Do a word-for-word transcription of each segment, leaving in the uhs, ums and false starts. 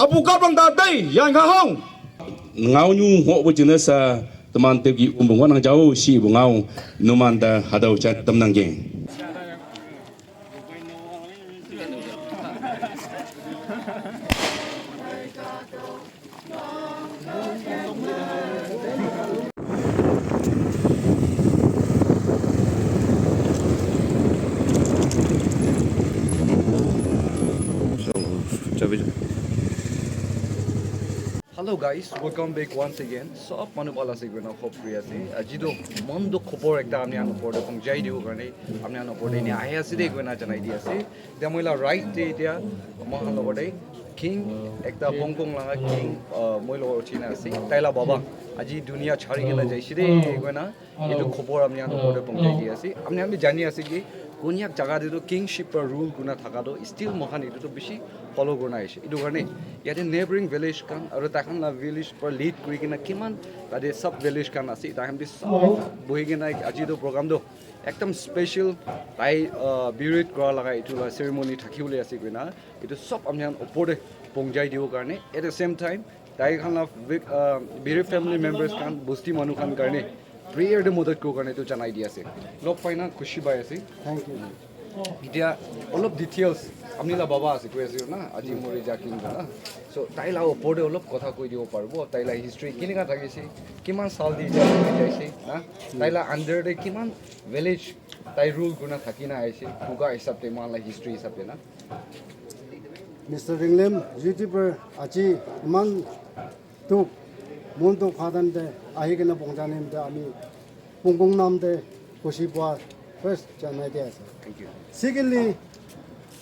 Pukap lang ta dei, yang ka hong. Ngau nyu ho bu jina sa teman tep ki um bu nang jauh si bu ngau numan ta hadau chat tam nang geng. Hello guys, welcome back once again. Sob manu bhal ase koina hope kuri ase. Aji toh mon dukh khobor ekta apni khan opor te pahunchai dibo karne, apni khan opor te enia ahi ase de koina janai di ase. Etia moi la right te etia moi khan logot te king ekta Hong Kong laga king, uh, moi logot uthi na ase. Tai la baba aji dunia chari kena jaise de koina etu khobor apni khan opor te pahunchai di ase. Apni khan bi jani ase ki Konyak jaga te toh kingship para rule kurina thaka toh still moi khan etu toh bishi follow kurina aise. Etu karne yate neighboring village khan aru tai khan la village para lead kuri kena kiman tate sub village khan ase, tai khan bi sob bohi kena aji toh program toh ekdam special tai, uh, bereaved kura laga etu la ceremony thaki bole ase koina etu sob apni khan opor te pahunchai dibo karne, at the same time tai khan la vi-, uh, bereaved family members khan, bosti manu khan karne prayer te madad kuro karne etu janai di ase. Log pai na khushi pai ase. Thank you. Etia olop details apni la baba ase koi ase na, aji mori ja king na. So tai la opor te olop kotha koi dibo paribo, tai la history kineka thaki ase, kiman sal te etia koi jaise na, tai la under te kiman village tai rule kurina thaki na aise, kuka hisab te moi khan la history hisab te na. Mister Ringlem, YouTuber, aji iman dukh, mon dukh pha time te ahi kena pahuncha nimite ami Pungkung nam te khushi pua first janai di ase. Thank you. Secondly,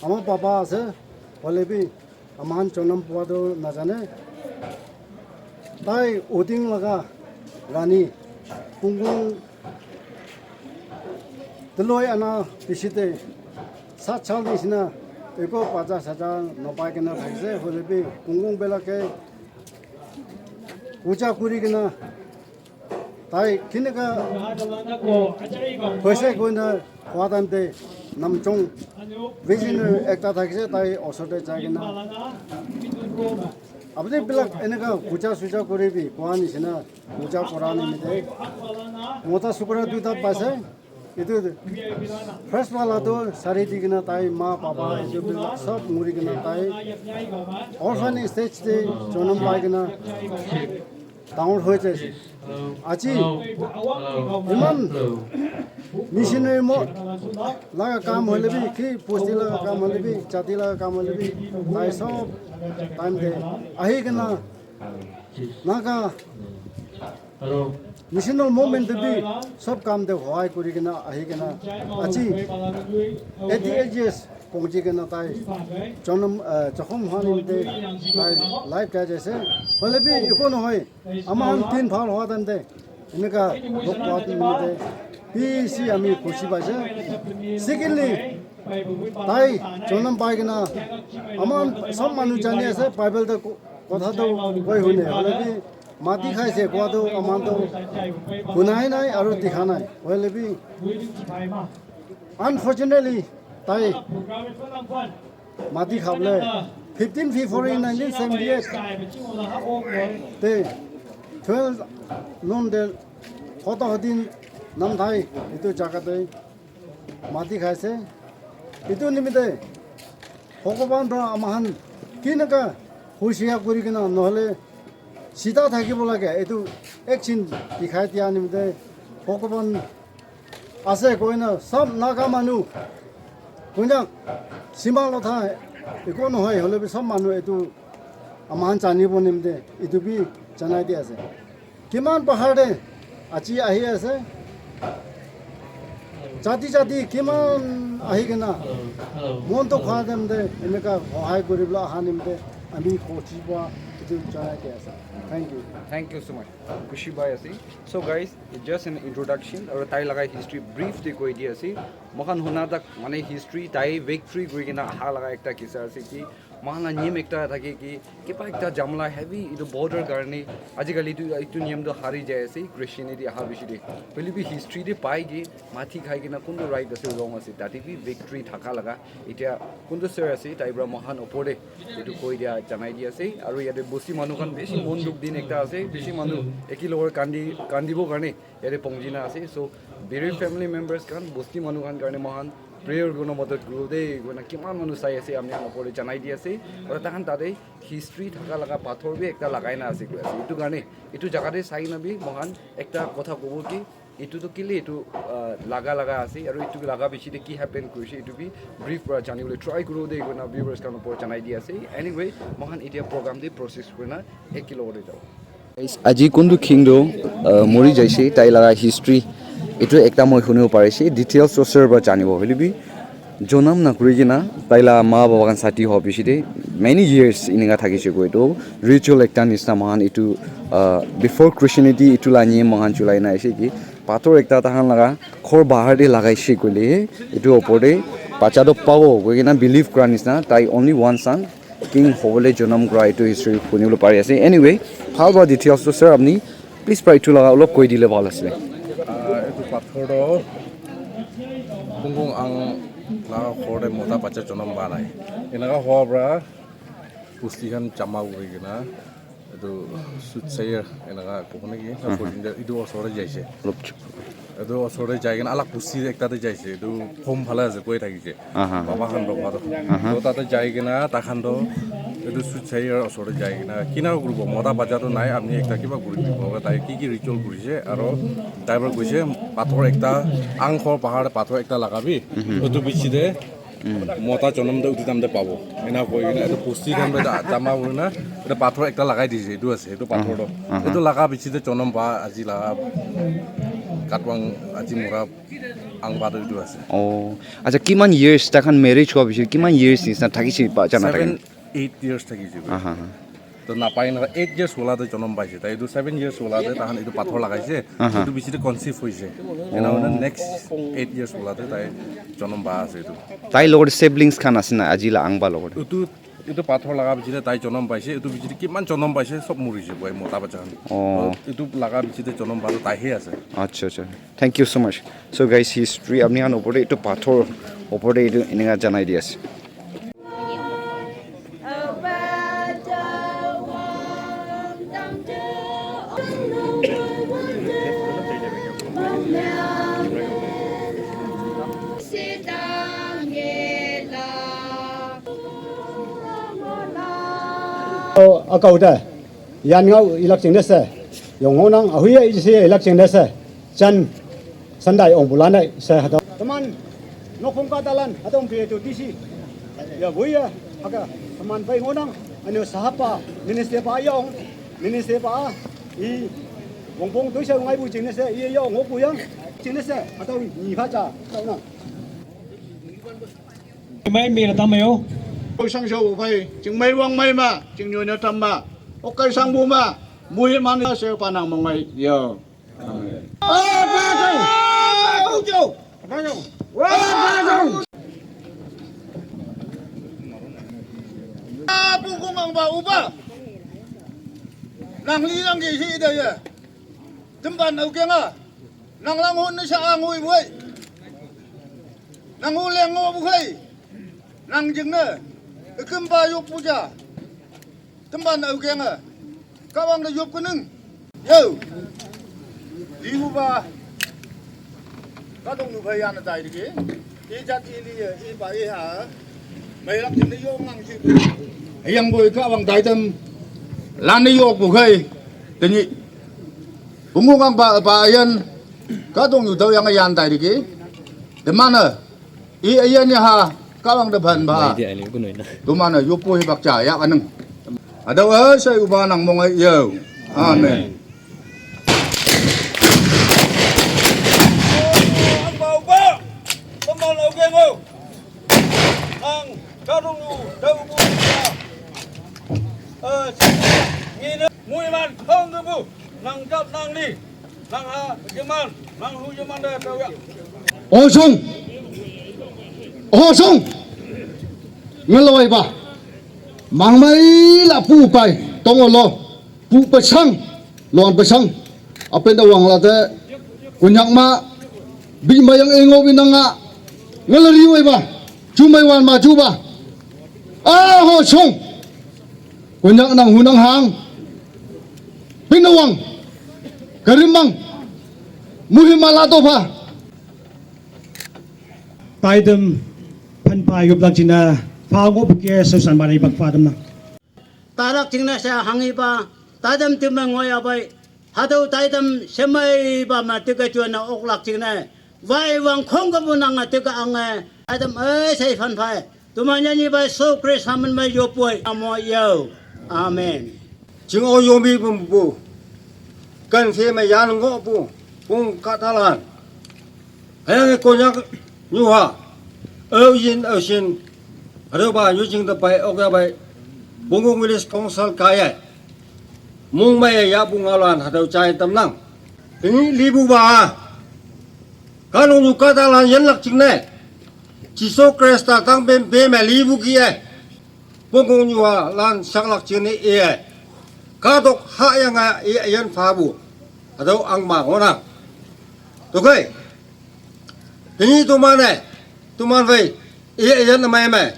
ama papa ase, hoile bi ama khan jonam pua toh najane. Tai Uting laga rani Pungkung te loi ana piche te sat sal nisina eko paja saja napai kena thakise, hoile bi Pungkung belak ke puja kuri kena tai kineka hoise koina koa time te Namchong visionary ekta thakise, tai osor te jai kena apni bilak eneka puja suja kuri bi koa nisina puja kura nimite mota sukura duita paise. Etu first wala toh sari di kena tai ma papa etu bilak sob muri kena tai orphan stage te jonam pai kena dangor hoi jaise. Aji iman missionary mo laga kam hoile bi, ki bosti laga kam hoile bi, jati laga kam hoile bi, tai sob time te ahi kena Naga missional movement te bi sob kam te hohai kuri kena ahi kena aji eighty eight years pongji kena tai jonam, eh, jokhom hwa nimite tai life jai jaise. Hoile bi eko nohoi, ama khan din bhal hwa time te eneka log pa nimite bishi ami khushi paise. Secondly, tai jonam pai kena ama khan sob manu jani ase, Bible te ko-, kotha toh koi hune, hoile bi mati khaise koa toh ama khan toh hunai nai aru dikha nai. Hoile bi unfortunately tai mati khabole fifteen February nineteen seventy-eight te twelve noon te Khoto Hodin Namthai etu jaga te mati khaise. Etu nimite Bhagwan para ama khan kineka hushiya kuri kena nohole sida thakibo lage, etu action dikhai dia nimite Bhagwan ase koina sob Naga manu Konyak sima lotha eko nohoi, hoile bi sob manu etu ama khan janibo nimite etu bi janai di ase. Kiman bahar te aji ahi ase. Jati jati kiman ahi kena mon to kha time te eneka hohai kuribole aha nimite ami khushi pua etu janai di ase. Thank you. Thank you so much. Khushi pai ase. So guys, it's just an introduction. Aru tai laga history brief te koi di ase. Moikhan huna tak mane history tai victory kuri kena aha laga ekta kisa ase ki Moikhan la niyam ekta thake ki, kiba ekta jamla heavy etu border karne, ajikali etu, etu niyam tu hari jai ase, Christianity aha bishi de. Hoile bi history de pai ki, mathi khai kena kuntu right ase, wrong ase, tate bi victory thaka laga. Etia kuntu sir ase, tai pra moikhan opor de etu koi dia janai di ase. Aru yate bosti manu khan bishi mon dukh din ekta ase, bishi manu eki logot kandi, kandibo karne yate pongji na ase. So, bereaved family members khan, bosti manu khan karne moikhan prayer kurna madad kuru de, koina kiman manu sai ase, apni khan opor de janai di ase. Aru takhan tate history thaka laga pathor bi ekta lagai na ase koi ase. Etu karne, etu jaga de sai na bi moikhan ekta kotha kobo ki, etu tu kile etu, ah, laga laga ase, aru etu laga bishi de ki happen kurise, etu bi brief para jani bole try kuru de, koina viewers khan opor janai di ase. Anyway, moikhan etia program de process kurina eki logot de jabo. Guys, aji kuntu king tu, uh, mori jaise, tai laga history etu ekta moi hunibo parise, details to sir para janibo. Hoile bi jonam na kuri kena tai la ma baba khan sati howa bishi de many years eninka thakise koi tu ritual ekta nisna moikhan etu, uh, before Christianity etu la niyam moikhan chulai na ase ki pathor ekta takhan laga ghor bahar de lagaise koile etu opor de bacha tu pabo koi kena believe kura nisna, tai only one son, king hobole jonam kura etu history hunibole pari ase. Anyway, bhal para details tu sir apni please para etu laga olop koi dile bhal asile. Ah, etu pathor toh kung kung ang laga ghor te mota bacha jonam pa nai. Enaka howa para bosti khan jama kuri kena etu soothsayer enaka kobo naki, etu osor te jaise. Olop chup. Etu osor te jai kena alak bosti ekta te jaise. Etu home phale ase koi thakise. Aha. Baba khan toh kowa toh. Aha. Toh tate jai kena takhan toh etu soothsayer osor te jai kena kina kuribo, mota bacha toh nai, apni ekta kiba kuri dibo. Tai ki ki ritual kurise aru tai para koise pathor ekta, ang ghor bahar te pathor ekta lagabi. Etu bishi te mota jonam tu etu time te pabo. Ena koi kena etu bosti khan para jama kuri na etu pathor ekta lagai dise, etu ase, etu pathor toh. Aha. Etu laga bishi te jonam pa aji laga katwang aji mora ang pa tu etu ase. Oh, acha, kiman years takhan marriage howa bishi, kiman years nisna thakise pa jana thake? Seven, eight years thakise. Aha, aha. To napai na eight years wala te jonam paise. Tai etu seven years wala te tahan etu pathor lagaise. Aha. Etu bishi te conceive hoise. Ena hoina next eight years wala te tai jonam pa ase etu. Tai logot siblings khan ase na aji la ang pa logot? Etu, etu pathor laga bishi te tai jonam paise. Etu bishi te kiman jonam paise, sob morise koi mota bacha khan. Oh. Etu laga bishi te jonam pa tu tai he ase. Acha, acha. Thank you so much. So guys, history apni khan opor te etu pathor opor te etu eninka janai di ase. Oh, akau ta. Yan ngau ilak ching dese. Yong honang ahui ya isi ilak ching dese. Chan sandai ong bulana se hata. Teman nokong katalan hata ong pie tu disi. Ya buya haka teman pai honang anu sahapa minister pa yong minister pa i wong pong tu sa ngai bu ching dese i yong ngoku yang ching dese hata ni pha cha. Mai mi la tam mai o. Oi sang shou pai, ching mai wang mai ma, ching nyo nyo tam ma. Ok kai sang bu ma, mui man se pa nang mong mai yo. Amen. Ah, pa chou. Ah, pa chou. Pa chou. Wa pa chou. Ah, pu kung ang ba u ba. Nang li nang ki si de ye. Tum ban au keng a. Nang lang hun ni sa ang ui wei. Nang u leng ngo bu khai. Nang jing ne. Ikum ba yok puja. Temban au keng a. Kawang da yop kunung. Yo. Li bu ba. Ka dong nu phai yan dai dike. I jat i li i ba i ha. Mai lak jing ne yong ngang si. Yang boi kawang dai tam. Lan ne yok bu khai. Teni. Bungu ngang ba ba yan. Ka dong nu dau yang yan dai dike. Temana. I ayan ya ha, kawang da ban ba. Mai dia ni kunoi na. Tumana yopo hi bakcha ya kanang. Adaw a sai uba nang mong ai yo. Amen. Ang ba uba, teman au keng o. Ang karung u, da ubu. Eh, ngina, mui man, kong bu. Nang jat nang li. Nang ha, jeman, nang hu jeman da tau ya. Osung. Osung. Ngeloi ba. Mangmei la pu pai tong lo, pu pasang, lon pasang. Apen da wang la te, kunyak ma, bi mayang engo bi nanga, ngalari wai ba, chu mai wan ma chu ba. A ho song, kunyak nang hu nang hang, pin da wang, karimang, muhim ma la to pha. Taidam phan pai gup lak china, pha ngo bu ke so san ma nei bak pha dam na. Tarak chingna sa hangi ba, taidam tima ngoi abai, hatau taidam semai ba ma tika chuana oklak chingna, vai wang khong ka bu nanga tika ange, taidam ai sai phan phai, tuma nyani bai so Kris haman mai yo poi, amo yo. Amen. Ching o yomi bumbu, kan se mai yan ngo bu, pung katalan. Hayang konyak nyuha, au yin au sin, hado ba yu jing da bai ok ya bai, bungu milis kongsal kaya, mung mai ya bu ngalan, hado chai tam nang. Ini libu ba, kanung yu katalan yan lak ching ne, Jisu Krista tang bem bem libu ki eh, bungu nyuha lan sak lak ching ne eh, kadok ha yang eh, yan fa bu, hado ang ma ngonang. Tukai. Tini tuman eh, tuman vei, iya iya na mai mai.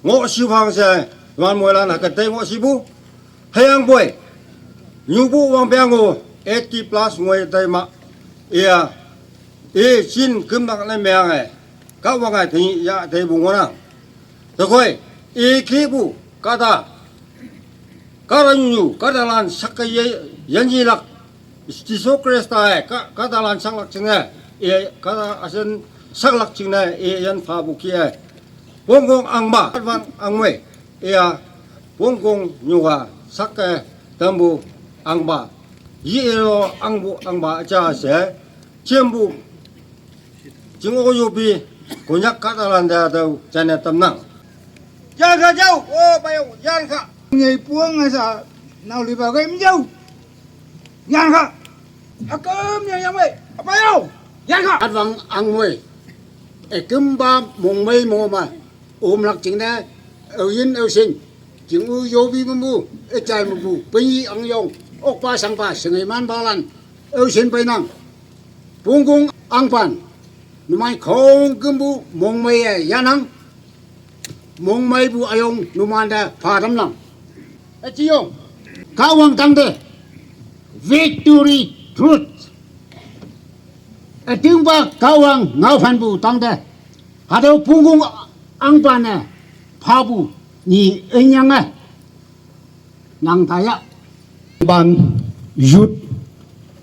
Ngo si phang se, tuman moi lan ha ka tai ngo si bu. Hayang boi. Nyu bu wang piang ngo, eighty plus ngoi tai ma. Iya. E chin kum nak na meang eh. Ka wang eh tini ya tai bu ngonang. Tukai. E ki bu, kata. Kara nyu, kara lan sak ka ye, yan yi lak. Jisu Krista eh, ka, kara lan sak lak ching eh, eh, kara asen sak lak ching eh, eh, yan fa bu ki eh. Pongkong ang ba, van ang we, eh, pongkong nyuha, sak eh, tambu ang ba. Yi eh lo ang bu, ang ba, cha se, chembu, Jing o yopi, konyak katalan da dau, chane tam nang. Yan kha jau, o, pa yau, yan kha. Ngai puang nga sa, nau li ba gai mi jau. Yan kha. Akam yang yang wei, apa yau. Yan kha. At wang ang wei. E kum ba mong mei mo ma. Um lak ching ne, au yin au sing. Jing u yopi mu mu, e chai mu mu. Pai ang yong. Ok pa sang pa, sengai man ba lan. Au sing pai nang. Pungkung ang pan. Numai khong kum bu mong mei e yanang. Mong mei bu ayong numan da pha dam lang. E chi yong. Kawang tang de. Victory truth. E ting ba kawang ngau phan bu tang de. Hadau pungkung ang pan e. Pha bu ni enyang e. Nang taya. Ban yut.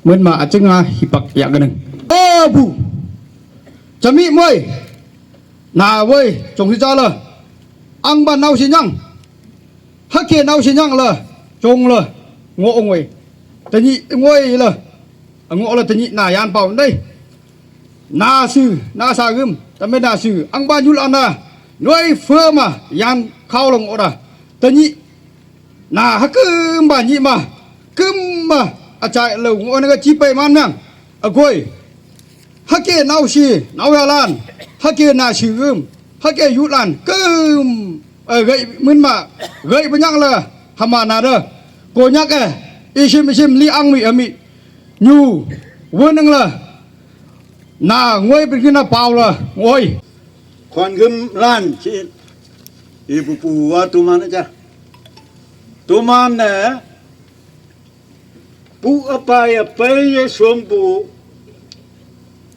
Muen ma achenga hipak ya ganeng. Abu. Chami moi. Na woi, chong si cha la. Ang ban nau si nyang. Hake nau si nyang la. Chong la. Ngo ngoi. Tanyi ngoi la. Ngo la tanyi na yan pau ndai. Na su, na sa gum, tame na su, ang ba nyul ana, noi firma, yan khao long ora. Tanyi, na hakum ba nyi ma, kum ma, achai lo, ngo na ga chi pai man nang, agoi. Hake nau si, nau ya lan, hake na su gum, hake yu lan, kum, eh, gai mun ma, gai banyak la, hama na da. Konyak eh, isim isim li ang mi ami, nyu, weneng la. Na ngoi pin kina pau la ngoi. Khon gum lan chi. I pu pu wa tuman aja. Tuman ne. Pu apa ya pai ya suam pu.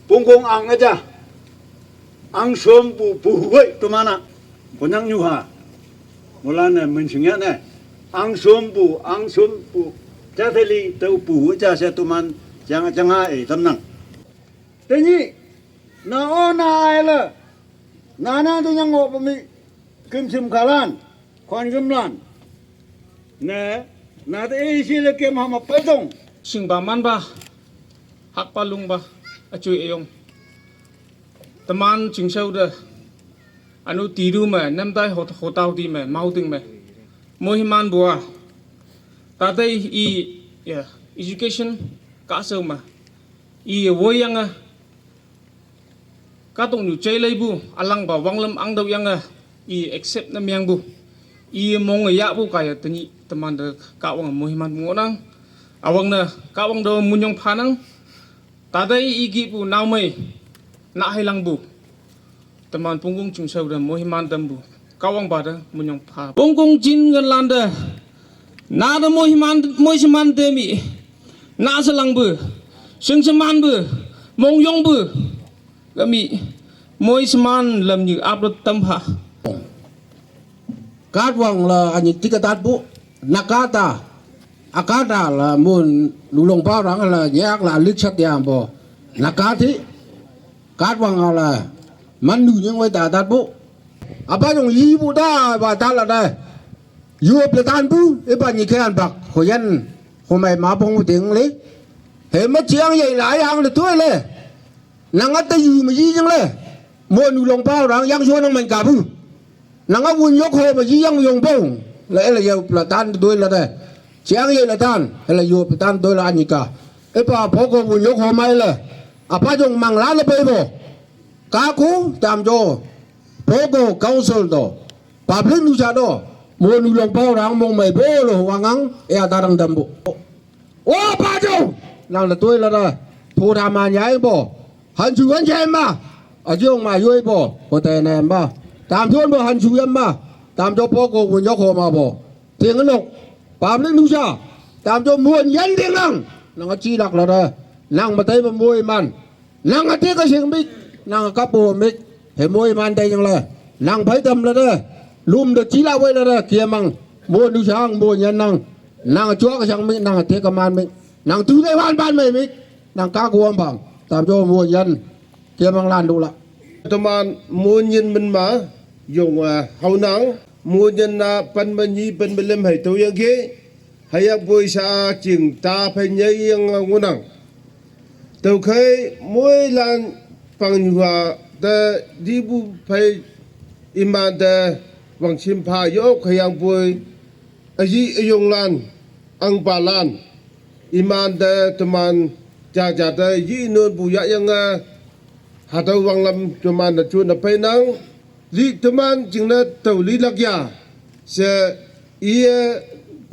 Pungkong ang aja. Ang suam pu pu wei tuman a. Konyak nyuha. Mulan ne men sing ya ne. Ang suam pu, ang suam pu. Cha theli tau pu cha se tuman. Chang chang ha e tam nang. Tanyi, na o na ai la, na na tu nyang ngo pa mi, kim sim kalan, khon kim lan. Ne, na te e si le kem hama pai tong. Sing ba man ba, hak pa lung ba, achui eyong. Teman ching sau de, anu tidu me, nem tai hot-, hotau ti me, mau ting me. Mohiman bua. Tatai i, ya, education, ka sau me. I woyang a, katong nyu chai lai bu, alang ba wanglam ang dau yang a, i accept na miang bu. I mong ya bu kaya tenyih teman de Kahwang moiman ngohnang. Awang ne Kahwang de munyong phanang. Tadai i gi bu naomei na hailang bu. Teman punggung chingshau de moiman dem bu. Kahwang ba de munyong pha. Punggung jin ngelan de. Na de moiman moiman de mi. Na selang bu. Sing seman bu. Mong yong bu. Kami moiman lam nyu upload tam pha. Katwang la anyi tika tat bu. Nakata. Akata la mun lulong pa rang la nyak la lik chat yang bo. Nakati. Katwang la man nu nyeng wai ta tat bu. Apa jong yi bu da ba ta la da. Yu pe tan bu e ba nyi kan bak. Ho yan ho mai ma bong ting le. He ma chiang ye la yang le tu le. Nang ata yu ma yi jeng le. Mo nu long pa rang yang shuo nang man ka bu. Nang a wun yok ho ma yi yang yong bong. La e la yau pla tan doi la de. Chiang ye la tan. E la yu pla tan doi la anika. E pa po ko wun yok ho mai le. Apa jong mang la le pe bo. Ka ku tam jo. Po ko council do. Public nu cha do. Mo nu long pa rang mong mai bo lo wangang. E ata rang dam bu. O pa jo. Nang la toi la da. Tho da ma nyai bo. Han chu han jai ma. A jong ma yoi bo. Ko te ne ma. Tam thon bo han chu yam ma. Tam jo po ko wun yok ho ma bo. Ting nok. Pam le nu cha. Tam jo muon yan ding nang. Nang a chi lak la da. Nang ma tai ma muoi man. Nang a te ka sing mik. Nang a ka po mik. He muoi man dai yang la. Nang pai tam la da. Lum da chi la wai la da. Kia mang. Muon nu cha ang muon yan nang. Nang a chua ka sang mik. Nang a te ka man mik. Nang tu dai wan ban mai mik. Nang ka kuam bang. Tam jo muon yan. Kia mang lan du la. Teman muon yan men ma. Yong a hau nang. Muon yan na pan ma nyi pan ma lem hai tau yang ke. Hai yang poi sa ching ta phai nyai yang ngunang. Tau khai moi lan pang nyua ta di bu phai iman ta wang chim pha yok hai yang poi. Ayi ayong lan ang pa lan. Iman ta teman ja ja ta yi nun bu ya yang a. Hatau wang lam teman ta chun ta phai nang. Li teman jing na tau li lak ya. Se i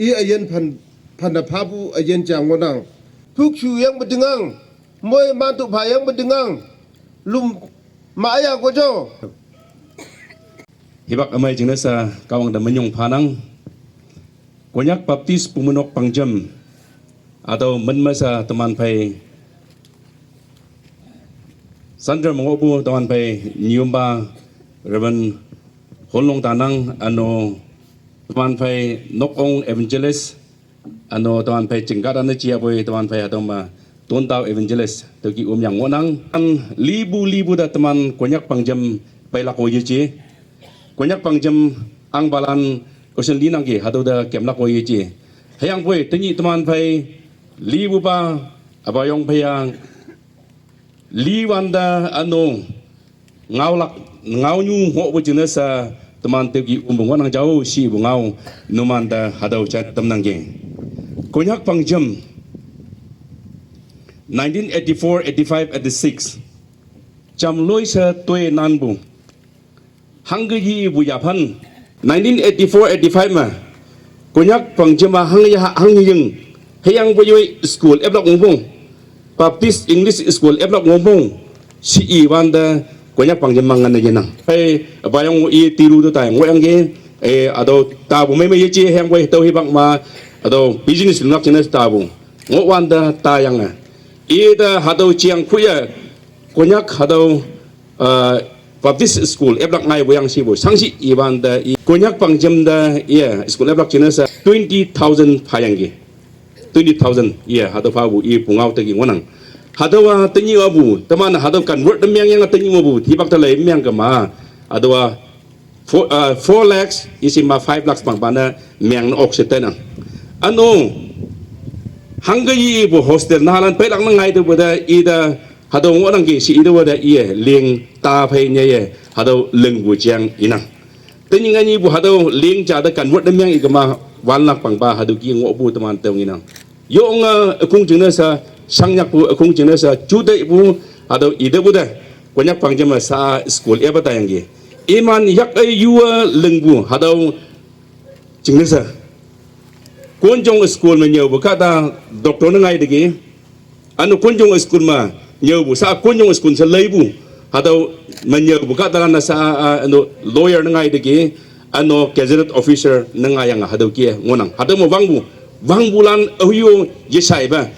i a yen phan phan da pha bu a yen jang ngonang. Phuk shu yang ba dingang. Moi man tu pha yang ba dingang. Lum ma ya ko jo. Hibak amai jing na sa Kahwang da menyong phanang. Konyak Baptist Pumunok Pangjam. Atau men masa teman phai Sandra mengobu teman phai Nyumba Reverend Holong Tanang ano teman phai Nokong Evangelist ano teman phai Cengkat ane chia boy teman phai atau ma Tontau Evangelist toki um yang ngonang an libu libu da teman Konyak Pangjam phai lako ye chi. Konyak Pangjam ang balan ocean linang ki hadu da kem lako ye chi. Hayang boy tenyi teman phai libu ba abayong phai yang Li wanda ano ngau lak ngau nyu ngo bu jina sa teman te ki um bu ngonang jau si bu ngau numan da hadau chat tam nang ge. Konyak Pangjam nineteen eighty-four, eighty-five, eighty-six. Jam loi sa toi nan bu. Hangge yi bu ya phan. Nineteen eighty-four eighty-five ma. Konyak Pangjam a hang ya hang ying. Heyang bu yoi school eblak ngobong. Baptist English school eblak ngobong. Si i wanda Konyak Pangjam mangan na yenang. Hey, bayang i tiru tu tai ngoyang ge. Eh, atau tabu mai mai ye chi heyang bu tau hibak ma. Atau business lunak china tabu. Ngo wanda tayang a. I da hadau chiang kuya. Konyak hadau uh, Baptist school eblak ngai boyang si bo sangsi iban da i Konyak Pangjam da iya school eblak china sa twenty thousand phayang ge. Twenty thousand iya hadau pha bu i pungau ta gi ngonang. Hadau wa tanyi wa bu teman hadau convert da myang yang tanyi wa bu tibak ta lai myang kama. Hadau wa four, uh, four lakhs isi ma five lakhs pang pana myang na ok setenang. Ano hangga i bu hostel na halan pelak na ngai tu bu da i da Hadau ngo nang ki si i da wa da i ling ta phai nya ye hadau ling bu chiang inang. Te nyi nga nyi bu hadau ling cha da convert da myang i kama wan lak pang ba hadau ki ngo bu teman teu ngi nang. Yo nga akung jing na sa sang nyak bu akung jing na sa chu dai bu hadau i da bu da Konyak Pangjam sa school e ba ta yang ki. Iman yak ai yu a ling bu hadau Chingnisa. Kunjong school me nyau bu kata doctor ne ngai degi. Anu kunjong school ma nyau bu sa kunjong school sa laibu. Hatau me nyau bu kata na sa, ah, anu lawyer ne ngai degi. Anu gazetted officer ne ngai yang hatau kia ngonang. Hatau mo wangbu. Wangbu lan ahuyo yesai ba.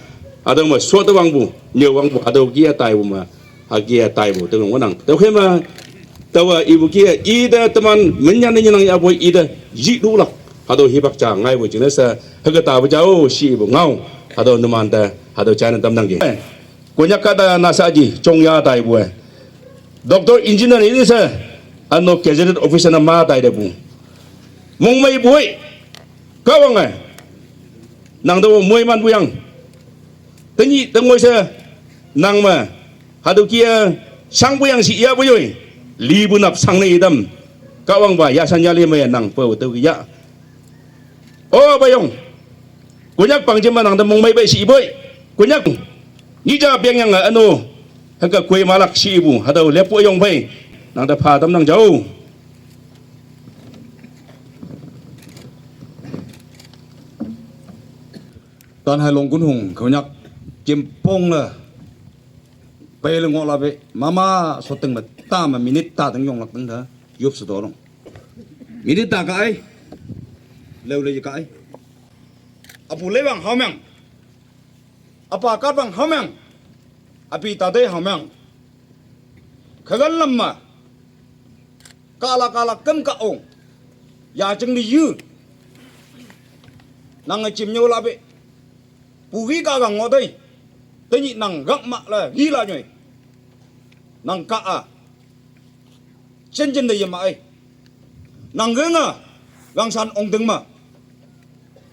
Hatau mo suatu wangbu. Nyau wangbu hatau kia tai bu ma. Agia taibu teu ngonang. Teu khema tawa ibu kia ida teman menyan ni nang ya boy ida ji dulak. Hatau hibak cha ngai bu jina sa hega ta bu jao si ibu ngau. Hatau numan ta hatau china tam nang gi. Konyak kata nasa ji chong ya taibu eh. Doctor engineer ini sa ano gazetted officer na ma tai de bu. Mong mai boy kawang eh. Nang tawa moi man bu yang. Tenyi tengoi sa nang ma. Hadu kia sang bu yang si ya bu yoi. Li bu nap sang ne idam. Kawang ba ya san ya li ma ya nang pau teu ya. Oh bayong. Kunyak pang jema nang temong mai bai si iboi. Kunyak. Ni ja biang yang anu. Haka kue malak si ibu. Hadu lepu yong bai. Nang da pa tam nang jauh. Tan hai long kun hung khonyak chimpong la. Pai le ngok la be mama soteng ma ta ma minute ta teng yong lak teng da yup sa dolong. Minute ta ka ai. Leu le ka ai. Apu le bang hau meng. Apa kat bang hau meng. Api ta de hau meng. Khagan lam ma. Kala kala kem ka ong. Ya cheng di yu. Nang chim nyo la be. Pu gi ka gang ngo dei. Tenyi nang gak ma la gi la nyoi. Nang ka a. Chen chen de yema ai. Nang ge nga. Gang san ong deng ma.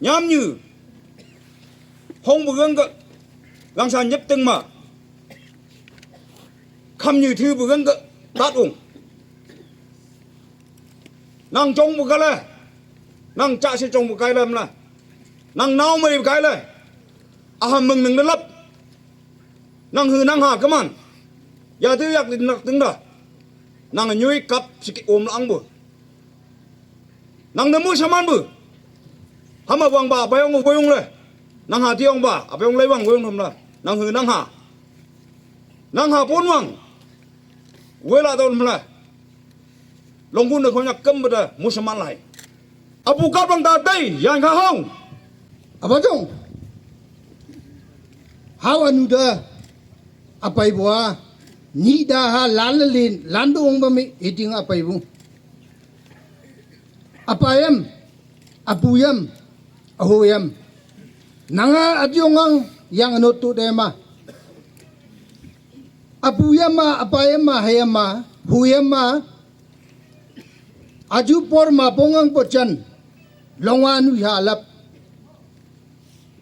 Nyam nyu. Hong bu gang ga. Gang san nyep deng ma. Kham nyu thu bu gang ga. Tat ong. Nang chong bu ka le. Nang cha se chong bu kai le mla. Nang nau mai bu kai le. Aham meng neng lap. Nang hu nang ha keman. Ya tu yak di nak teng da. Nang nyui kap siki om lang bu. Nang nemu saman bu. Hama wang ba apa yong bu yong le. Nang ha ti yong ba apa yong le wang bu yong ham la. Nang hu nang ha. Nang ha pon wang. Wela don mla. Long kun de khonyak kem bada musaman lai. Apu kat bang ta dei yan kha hong. Apa jong. Hau anu da. Apai bua. Ni da ha lan le lin lan do ong ba mi iting apai bu. Apa yam. Apu yam. Ahu yam. Nanga adyong ang yang anu tu de ma. Apu yam ma, apa yam ma, ha yam ma, hu yam ma. Aju por ma pongang pochan. Longwa nu ya lap.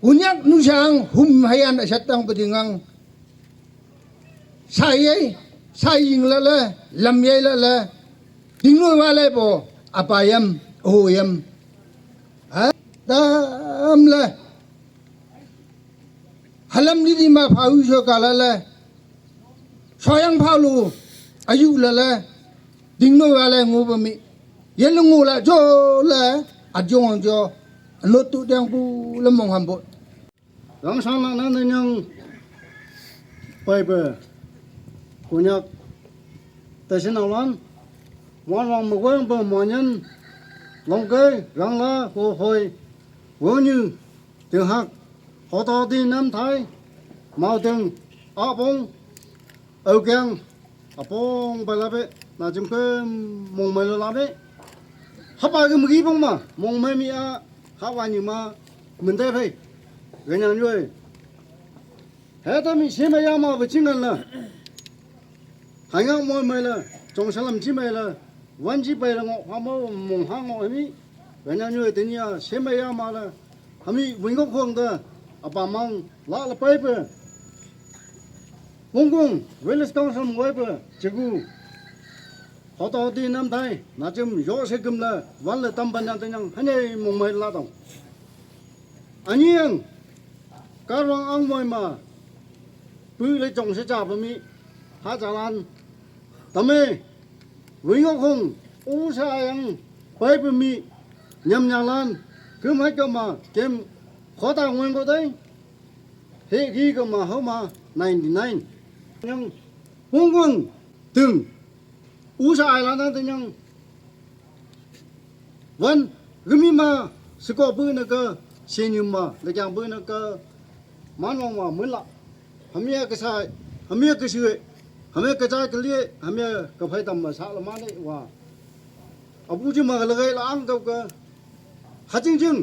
Unyak nu sang hum hayan asatang pedingang. Sai yai, sai ying la la, lam yai la la. Ding nu wa le po, apa yam, hu yam. Ha? Tam la. Halam ni di ma phau so ka la la. Soyang phau lu. Ayu la la. Ding no wa la ngu ba mi. Yen lu ngu la jo la. Ajong jo. Lo tu dang bu la mong ham bo. Rang sang na na nyang. Pai ba. Konyak. Ta sin nang lan. Wan wang ma wang ba mo nyan. Long kai rang la ho hoi. Wo nyu. Teng hak, hoto di nam thai, mau teng, apong, au kiang, apong bai la be, na chim ke mong mai lo la be. Hapa ke magi pong ma, mong mai mi a, hawa ni ma, men te phai, ganyang yoi. Heta mi sima ya ma ba chingan la. Hai ngak moi mai la, chong salam chi mai la, wan chi pai la ngok, ha mo mong ha ngok hemi, ganya nyu tenia, sema ya ma la, hami wing ngok khong da, apa mang, la la pai pe. Wong kong, Wales Council mo wai pe, chegu. Hoto hoti nam thai, na chim yo se gum la, wan la tam ban yang tanyang, hanyai mong mai la tong. Anyi yang, karwang ang moi ma, pu le chong se cha pa mi, ha cha lan. Tame, wing ngok khong, u sa yang, pai pa mi, Nyam nyalan, küm hai kama, kem khota ngwen ko dai. He gi kama homa ninety nine. Nyang pungwang tung. Usa ai lan te nyang. Wan, gemi ma, seko bu na ka, senyum ma, lekyang bu na ka, manwang ma, mun la. Hamia ka sa, hamia ka sui, hamia ka ja ka lie, hamia ka phai tam ma sa la ma ne wa. Abu ji ma ka lagai la ang kau ka. Ha jing jing.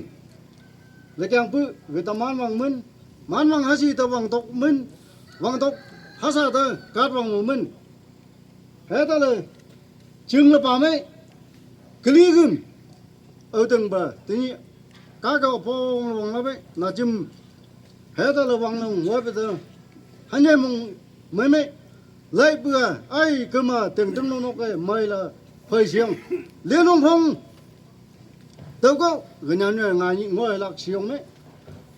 Lekyang bu, ge ta manwang mun, manwang hasi ta wang tok mun, wang tok hasa ta kat wang mun. He ta le, jing le pa me, keli gum, au teng ba, tini, ka ka pong wang la me, na jim, he ta le wang nong wa pe ta, hanye mong, me me, lai bu a, ai, kema, teng teng nong nok e, mai la, phai siang, le nong phong, tau ko, ganya nyo nga ni, ngoi lak siang me,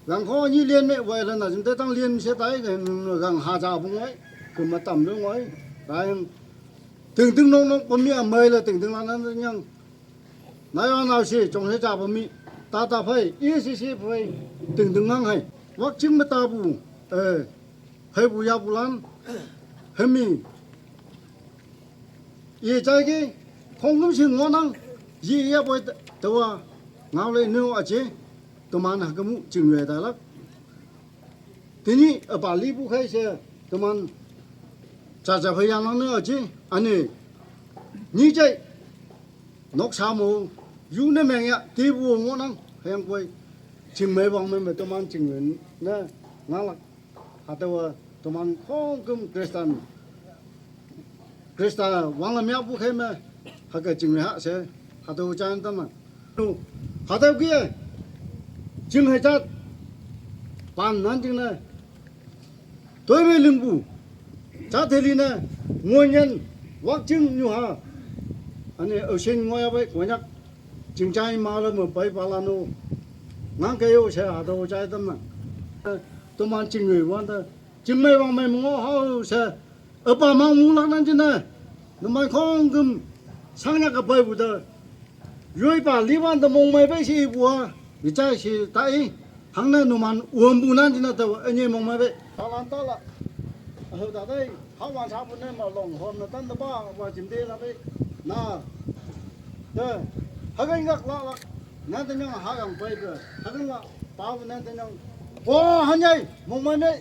Gang kho ni lien me wai la na jin te tang lien se tai ke gang ha ja bung wai. Ke ma tam lu wai. Rai ting ting nong nong pa mi a mai la ting ting la nan nyang. Na ya na se chong se ja pa mi. Ta ta phai, i si si phai. Ting ting ngang hai. Wak ching ma ta bu. Eh. Phai bu ya bu lan. He mi. Ye chai ke, khong kum sing ngo nang, ye ye boi ta, ta wa, ngau le nu a che, teman ha kemu ching yue ta lak. Tini, a pa li bu khai se, teman, cha cha phai yang nang nu a che, ane, ni chai, nok sa mo, yu ne meng ya, ti bu ngo nang, hayang koi, ching mei wang mei mei, teman ching yue, ne, ngalak. Hatüowa teman khongküm Khristan, Khrista wanglam yahpu khei me, hüke chingme ha she, hatüo jan tamnang. Nu, hatüo kih-e, jing hei jat, pan nan jingne, toiwe lingpu, jat heli ne, ngonyan, wakjing nyuha, üne, üshin ngoya pei, konyak, jingjang-i mala me pei pala nu, ngangkei yo she hatüo jai tamnang. Toman chingwe wante, chingmei wangmei me ngoh hao she, üpa mang mulak nan jingne, numan khongküm, shangnyak-e peipu te, yoipa liwante mongmei pei she ipu-a, yejai she tai, hangne numan wampu nan jingne taowe ünye mongmei pei. Talan tala, ühao ta tei, hahwan shapu ne ma long hom ne tante pa, wa jimte la pei, na, te, hagen gak la lak, nan tenyang hagang peipe, hagen la, papu nan tenyang, wa hanyei, mongmei mei,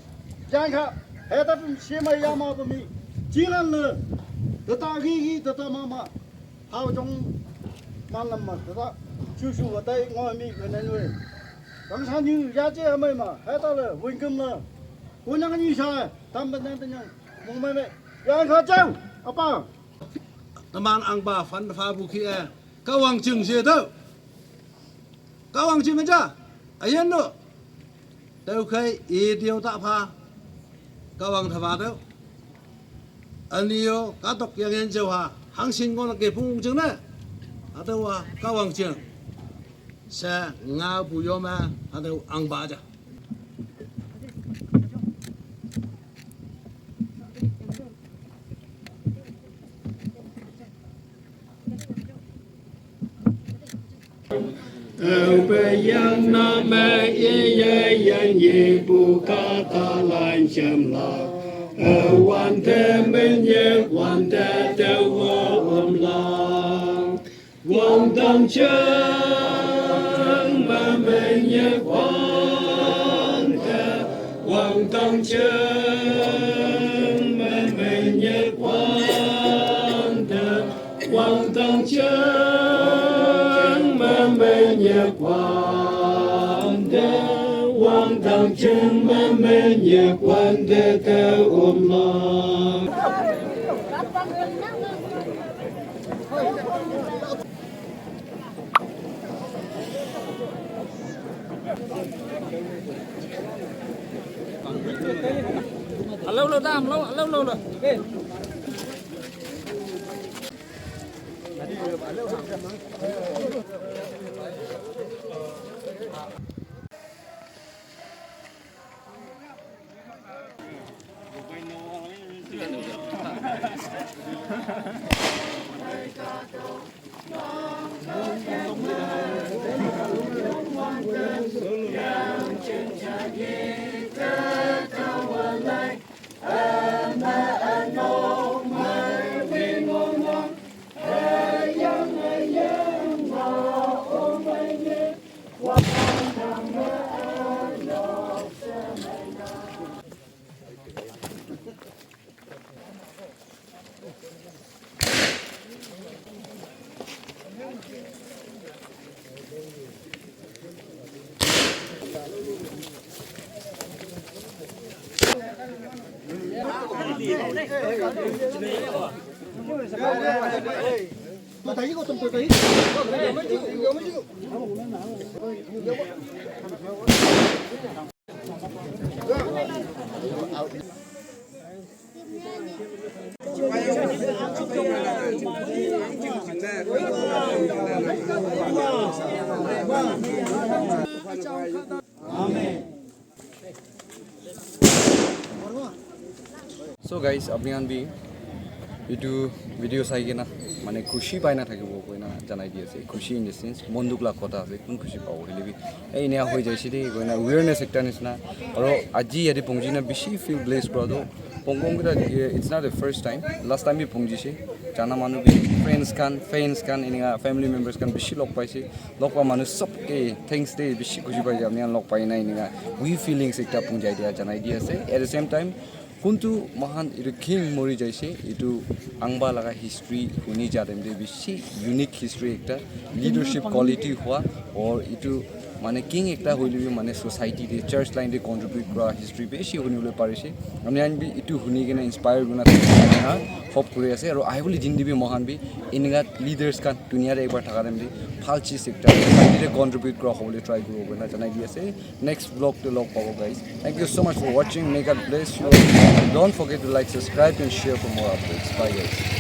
jangka, heta pum shemei yama pumi, jilan le, teta gigi, teta mama, hao jong, man lam ma, teta, shushu wa tai ngoi mi, kenen we. Gangshan yu, yaje amei ma, heta le, wingkem le, kunyang nyi sha, tampe nan tenyang, mongmei mei, jangka jao, apa. Teman ahngpa phan phapu kih-e, Kahwang jing she tüo. Kahwang jing ja, üyin no. Tüokhei i tüo ta pha. Kahwang thapa tüo. Üne-o kahtok yangyin jao ha, hangshin ngohlak ke pung jingne. Hatüowa Kahwang jing she ngaopu yo me, hatüo ahngpa ja. Tüope yang na me iye yang yepu kahtalan jamlak. Üwante menyek wante tüowa omlak. Wangdang jing me menyek wante, wangdang jing me menyek wante, wangdang jing me menyek wante, wangdang jing me menyek wante te omlak. Alo lo dam lo, alo lo lo. So guys, apni khan bi etu video sai kena mane khushi pai na thakibo koina janai di ase. Khushi in the sense, mon dukh la kotha ase, kun khushi pabo hoile bi. Ei, enia hoi jaise de koina awareness ekta nisna. Aro aji yate pongji na bishi feel blessed kura toh. Pong pong kita, eh, it's not the first time. Last time bi pongji se. Jana manu bi, friends khan, fans khan, enika family members khan bishi log paise. Log pa manu sob ke thanks de, bishi khushi pai je apni khan log pai na enika. We feelings ekta punjai dia janai di ase. At the same time, kuntu moikhan etu king mori jaise, etu Angba laga history huni ja time te bishi unique history ekta, leadership quality hua, or etu mane king ekta hoile bi mane society te, church line te contribute kura history bishi huni bole parise. Ami khan bi etu huni kena inspire kurina thakina hope kuri ase, aru ahibole din te bi moikhan bi enika leaders khan dunia te ekbar thaka time te bhal cheez ekta society te contribute kura hobole try kuribo koina janai di ase. Next vlog te log pabo, guys. Thank you so much for watching. May God bless you all. Don't forget to like, subscribe, and share for more updates. Bye, guys.